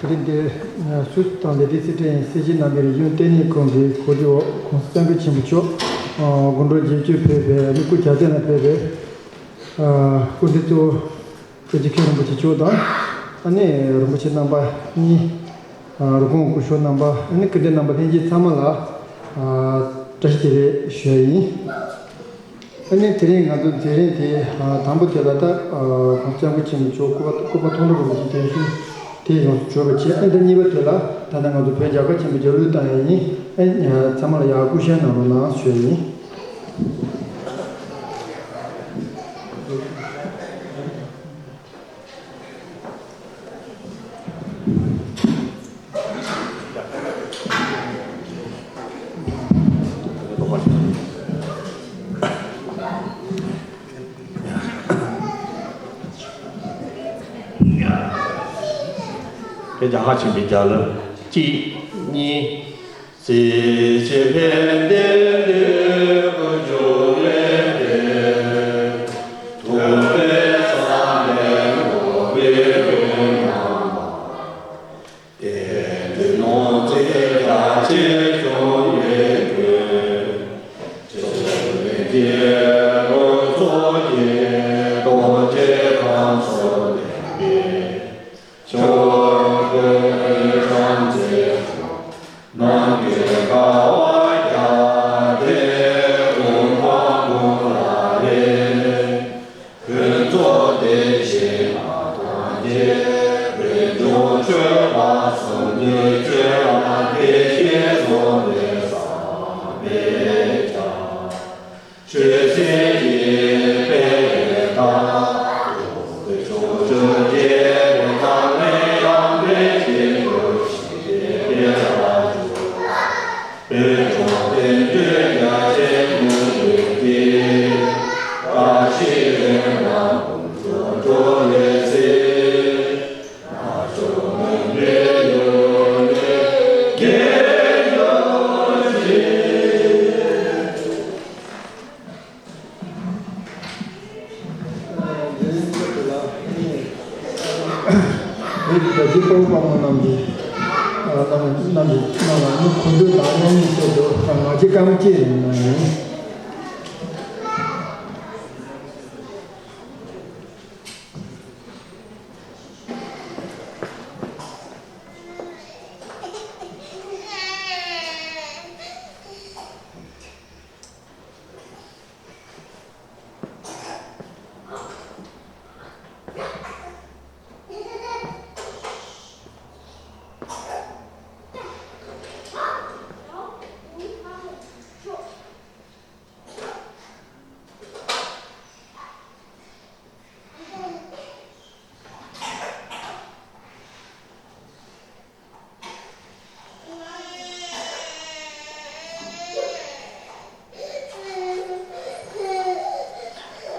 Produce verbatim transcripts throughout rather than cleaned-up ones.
དེ་འདིར་སུད་སི་དང་ལས་དོན་རྩིས་སྤྲོད་ཡིན། སྲིད་སྤྱི་རྣམ་པའི་རིག་གཞུང་ལྟེ་གནས་ཁང་གི་གོ་སྒྲིག་འོག་༸གོང་ས་༸སྐྱབས་མགོན་ཆེན་པོ་མཆོག་དགུང་གྲངས་བརྒྱད་ཅུ་ཕེབས་པའི་ཨ་ནི་སྐུ་གྱ་སྟོན་ལ་ཕེབས་པའི་སྐུ་མགྲོན་གཙོ་བོ་སྐྱབས་རྗེ་མཁན་རིན་པོ་ཆེ་མཆོག་དང་། ཨ་ནི་རིན་པོ་ཆེ་རྣམ་པ་གཉིས། རུ་དཔོན་སྐུ་ཞབས་རྣམ་པ། ཨ་ནི་སྐུ་མགྲོན་རྣམ་པ་ལྷན་རྒྱས་ཚང་མ་ལ་བཀྲ་ཤིས་བདེ་ལེགས་ཞུ་ཡ་ཡིན། ཨ་ནི་དེ་རིང་ང་ཚོ་མཛད་རིམ་དེ་དང་པོ་དེ་ལ་ད་༸གོང་ས་༸སྐྱབས་མགོན་ཆེན་པོ་མཆོག་སྐུ་པར་སྐུ་པར་མཐོང་གྲོལ་རིན་པོ་ཆེ་གདན་ཞུ་དེ་ཡོངས་སུ་གྲོལ་བ་བྱས། ཨ་ནི་ད་གཉིས་པ་དེ་ལ་ད་ལྟ་ང་ཚོ་བོད་རྒྱལ་ཁབ་ཆེན་པོའི་རྒྱབ་ལོགས་བཏང་ཡ་ཡིན། ཨ་ནི་ཚང་མ་ལ་ཡར་སྐུ་བཞེངས་གནང་རོགས་གནང་ཞུ་ཡ་ཡིན། དེ་རྒྱ་གར་ཆེན་པོའི་རྒྱལ་གླུ་གཅིག་གཉིས། སྲིད་ཞིའི་ཕན་བདེའི་འདོད་པ་འབྱུང་བའི་དོན། ཐུབ་པའི་བསམ་པས་ནོར་བུའི་ལུས་རྣམས་པ། དེང་དུས་ནོར་རྫས་རྒྱ་ཆེར་འབྱུང་བའི་དོན། ཕྱོགས་བཅུའི་འགྲོ་བ་ཚོགས་ཀྱི་རྡོ་རྗེ་ཁམས་སུ་ལེན་པའི། ཕྱོགས་བཅུའི་སངས་རྒྱས་རྣམས་ཀྱི་དགའ་བ་རྒྱ་མཚོའི་དབུས་ཕྱོགས་ལ་རེག་ཕུན་ཚོགས་བདེ་ཆེན་ལ་ཐམས་ཅད་རིན་འབྱུང་མཆོད་པ་གསུམ་གྱི་སྤྱོད་པ་བདེ་གཤེགས་སོགས་ལས་བསགས་པའི་ཆར། ཆོས་སྲིད་ཀྱི་དཔལ་ལས་ཐར། ཕྱོགས་བཅུར་རྒྱས་པའི་ཐབས་ལ་ཡང་འབད་ཞིང་འགྲུབ་ཤིང་རྒྱས་པར་གྱུར། དཔལ་འབྱོར་ལྡན་འདོད་རྒྱ་ཆེན་མོས་གུས་ཀྱིས། བཀྲ་ཤིས་རེ་བ་ཀུན་འགྲུབ་འགྲོ་བའི་ཚེ། བོད་ཀྱི་རྒྱལ་གཅེས་དཔའ་བོ་དཔའ་མོ་རྣམས་ཀྱིས་རྣམས་རྣམས་ཀྱི་རྣམས་ལ་ནི་གུས་འདུད་དང་མཉམ་ཉིད་ཆེད་དུ་ང་རྒྱལ་སྐར་མ་གཅིག་རིང་གནང་ཡིན།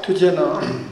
ཐུགས་རྗེ་གནང་།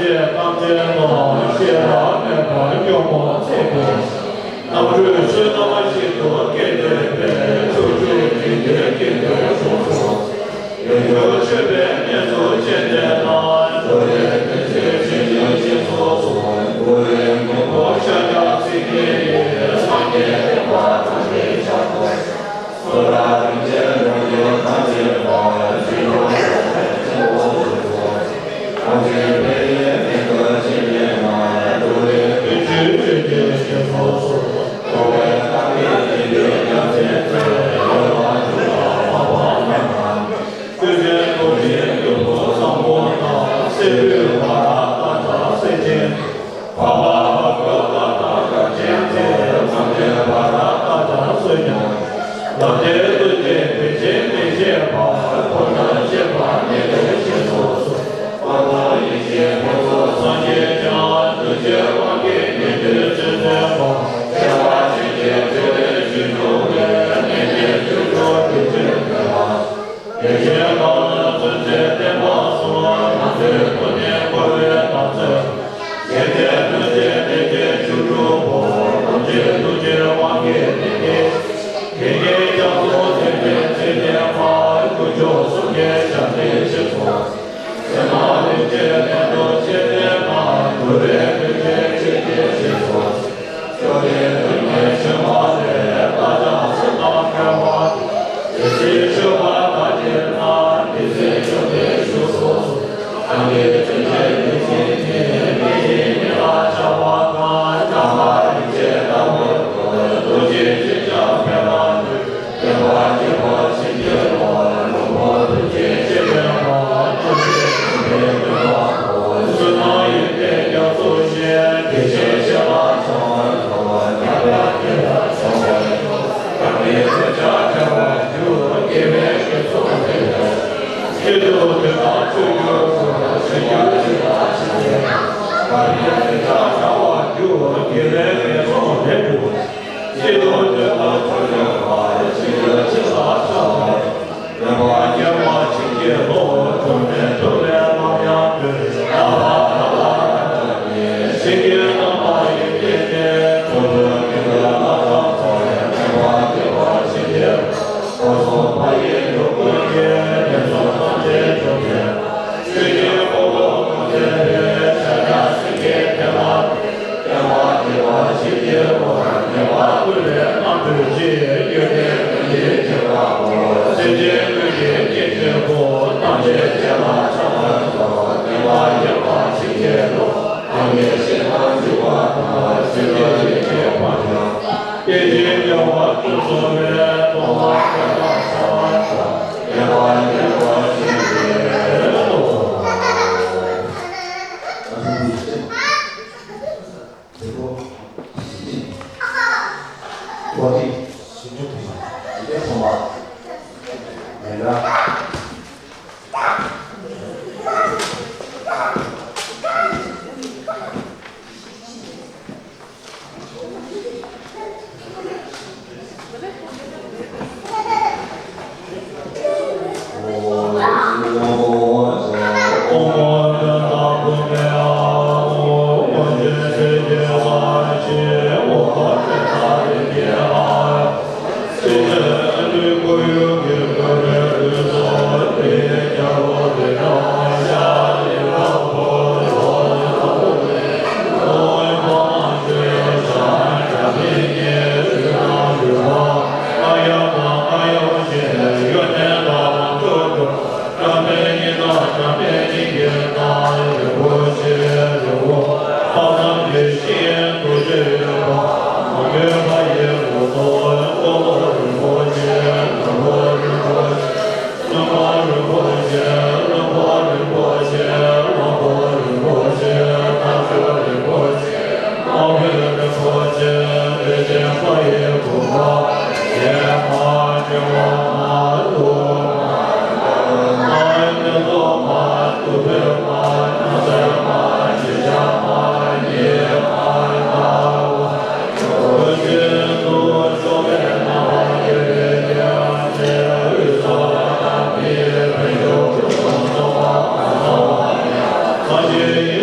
ཐམས་ཅད་ནང་ཤེས་རབ་མེད་པར་ཉོན་མོངས་ཚིག་པའི་རྣམ་འཕྲུལ་བསོད་ནམས་ཤིན་ཏུ་སྐྱེས་ཏེ་འཕེལ། ཕྱོགས་བཅུའི་འཇིག་རྟེན་དཀྱིལ་དུ་བཞུགས་སོ། ཡིད་སྤྱོད་མཆོད་པའི་གནས་སུ་སྤྱན་འདྲེན་ལ། འགྲོ་བའི་དོན་བྱེད་ཕྱིར་ཡོན་ཅིག་སོགས་སུ། གུ་རུའི་མགོན་པོ་ཤཱཀྱ་སེང་གེ་ཡིས། སངས་རྒྱས་བསྟན་པ་དར་ཞིང་རྒྱས་པར་བྱ། འཕགས་པ་འཕགས་པའི་བཀའ་དང་སྲས་ཀྱི། ལམ་འབྲས་ཐམས་ཅད་བེད་སྤྱད་མི་བྱེད་པར། འཁོར་དང་བཅས་པ་ཉེར་བསྡོགས་ཤེས་སོ། དཔལ་ཡེ་ཤེས་ཕུན་ཚོགས་སངས་རྒྱས་ཀྱང་། གདུལ་བྱའི་དབང་གིས་ཉན་ཐོས་ཚུལ་འཛིན་པ། ཁྱད་པར་ཅན་གྱི་ཐོད་རྒལ་ཞིང་འགྲོ་བའི། གནས་འདིར་སྐྱབས་འགྲོ་དྲིན་ཅན་ཐོས་པ། དེ་བཞིན་གང་ལ་བརྩོན་འགྲུས་བརྟན་པ་སོགས། ང་ཚོའི་ཐོག་ནས་འཁོར་བའི་དམ་ཚིག་ཞི་བདེ་ལྷུན་གྱིས་གནས་ཀྱི་བཅུ་དྲུག་པོ། ཐམས་ཅད་ཐུགས་རྗེའི་དབང་གིས་བདེ་སྐྱིད། དེ་ཉིད་རྒྱ་མཚོ་ཐིམ་པའི་ཚེ་འདས་མ། དཀོན་མཆོག་གསུམ་གྱི་ཞབས་འདེགས་ཞིག་སོགས། སེམས་ནང་ལྷུན་གྱིས་ལེན་དུ་བྱས་ནས་ན། འགྲོ་བའི་དོན་བྱེད་ཕྱིར་སྐྱེ་ཞིག་སོགས། ཕྱོགས་དེར་ཐུགས་ཉིད་ཆེན་པོ་ལས། བདག་ཀྱང་སེམས་ནང་བསྐལ་པ། དེ་སྲིད་མཆོད་པ་དང་བཅས་ན། དེ་སྲིད་བཅོམ་ལྡན་བཞུགས་སུ་གསོལ། སངས་རྒྱས་ཐམས་ཅད་ཀྱི་སྤྱན་ནི། མི་ཡི་མིག་ལ་འཆར་བ་གང་། ནམ་མཁའ་རིན་ཆེན་ལྟ་བུར་གྱུར། རྡོ་རྗེ་ཅན་ཞབས་པད་མ་ལུས། བརྟན་པར་བཅས་པ་བྱིན་གྱིས་རློབས། ལྷུན་པོ་ཐུགས་རྗེའི་སྤྱན་འདྲེན་པ། ཐམས་ཅད་མཁྱེན་པའི་སྟོན་པ་པོ། བསོད་ནམས་ཡོན་ཏན་རྒྱ་མཚོ་བཞིན། དེ་བཞིན་གཤེགས་པ་ཚངས་པར་སྤྱོད། མཉམ་པའི་དགེ་ལ་སོགས་པའི་དཀའ་ངལ་ཐམས་ཅད་བྲལ་བར་འགྱུར། དགེ་བའི་རྒྱུ་ཚོགས་ལས་གྲུབ། ཆེད་དུ་འདོད་པ་ཆོས་སུ་འགྲོ། ཆོས་ཀྱི་ཕྱིར་ལ་ཕྱིན་ཆད། དཀའ་ངལ་ཐམས་ཅད་བྲལ་བར་འགྱུར། དགེ་བའི་རྒྱུ་ཚོགས་ལས་གྲུབ། ཆེད་དུ་འདོད་པ་ཆོས་སུ་འགྲོ། ཆོས་ཀྱི་ཕྱིར་ལ་ཕྱིན་ཆད། སྟོན་པ་མཁྱེན་པ་བྱིན་གྱིས་རློབས། གྲོགས་མེད་ཐུབ་པས་ལམ་ཡང་སྟོན། རྣམ་པ་དག་ལ་ཡང་དག་པའི། ཞིང་གི་རྣམ་པར་ཡོད་བརྒྱན་ཏེ། ཐུབ་པའི་མིག་ཏུ་ལྷ་ཚངས་པ། སྟོན་པ་མཁྱེན་པ་བྱིན་གྱིས་རློབས། འཁོར་གསུམ་མ་ཡིན་འགྲོ་ཀུན་གྱི། དོན་གསུམ་ཐམས་ཅད་འཇོམས་མཛད་པ། ཆོས་ཀྱི་འཁོར་ལོ་བསྐོར་མཛད་པའི། ཤཱཀྱ་སེང་གེ་དེ་ལ་ཕུལ། སྟོན་པ་མཁྱེན་པ་བྱིན་གྱིས་རློབས། ཉེས་པ་ཀུན་ལས་རྣམ་གྲོལ་ཅིང་། ཡོན་ཏན་ཀུན་གྱི་ཁྱད་པར་དཔག་སེམས་ཅན་ཀུན་གྱི་སྐྱེ་མཆེད་པོ། ཐམས་ཅད་རྗེས་ལ་ཆགས་པ་སོགས། སྟོན་པ་མཁྱེན་པ་བྱིན་གྱིས་རློབས། སངས་རྒྱས་ཞིང་དུ་འཇུག་པ་དང་། སེམས་ཅན་ཡིད་ཀྱི་དབང་ཕྱུག་དང་། སྐྱེ་འཆི་བདེ་བ་ཀུན་སྩོལ་བའི། སྟོན་པ་བསྐལ་པ་བྱེ་བ་ཕྲག་བརྒྱ་པ་མཁྱེན་པ་བྱིན་གྱིས་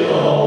རློབས།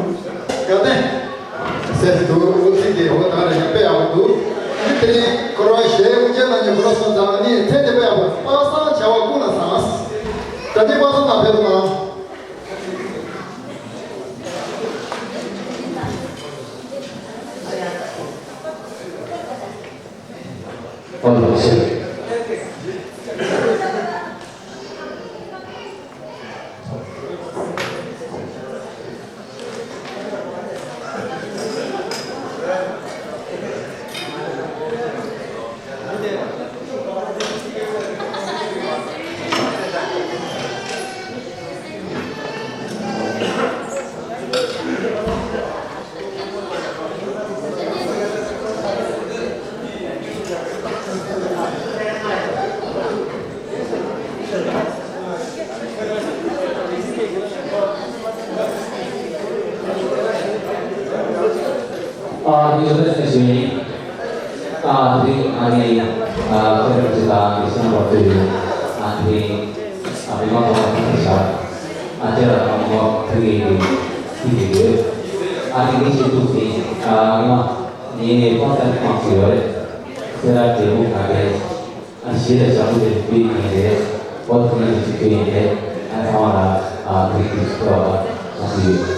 དགའ་ལྡན། ཟེར་འདུག་དབུ་ཚིགས་དེ་འོ་ད་རེ་ཡང་དཔེ་ཡག་པོ་འདུག་ཨ་ནི་དེ་རིང་འཁོར་བ་ཞེས་དབུ་འབྱེད་གནང་མཁན་འཁོར་བ་སོང་ཙང་ཨ་ནི་མཚན་དེ་དཔེ་ཡག་པོ། དཔག་བསམ་བྱ་བ་ཀུན་ལ་བཟང་། ད་ལྟའི་དཔག་བསམ་ལ་ཕེབས་གནང་། ཨོ་ལགས་སོ། ཨ་དེ་ཚོ་ནས་ཞུ་ཡིན། ཨ་དེ་ཨ་ནི་ཨ་ཁོ་རང་ཚོ་དང་ཨ་ནི་སེམས་པ་ཐུག་ཡོད། ཨ་དེ་ཨ་མི་མང་པོ་ཐུག་ཤག་ཨ་ཅེ་ར་དང་མོ་ཐུག་ཡིན་དེ་ཐུག་ཡིན་དེ། ཨ་དེ་ངས་ཤེས་ཐུབ་ཟིན། ཨ་ངས་མ་ངས་ཕོན་སེམས་ཁོང་ཚོ་ཡོད་རེད། སེ་ར་འབྲས་སྤུངས་ག་གེ། ཨ་གཞི་ལ་བྱ་མོ་དེ་བུད་ཡིན་རེད། འོ་དེ་ནས་དེ་བུད་ཡིན་རེད། ཨ་ཚང་མ་ལ་ཨ་གུས་གུས་སྐྱོ་བ་ཞུ་ཡོད།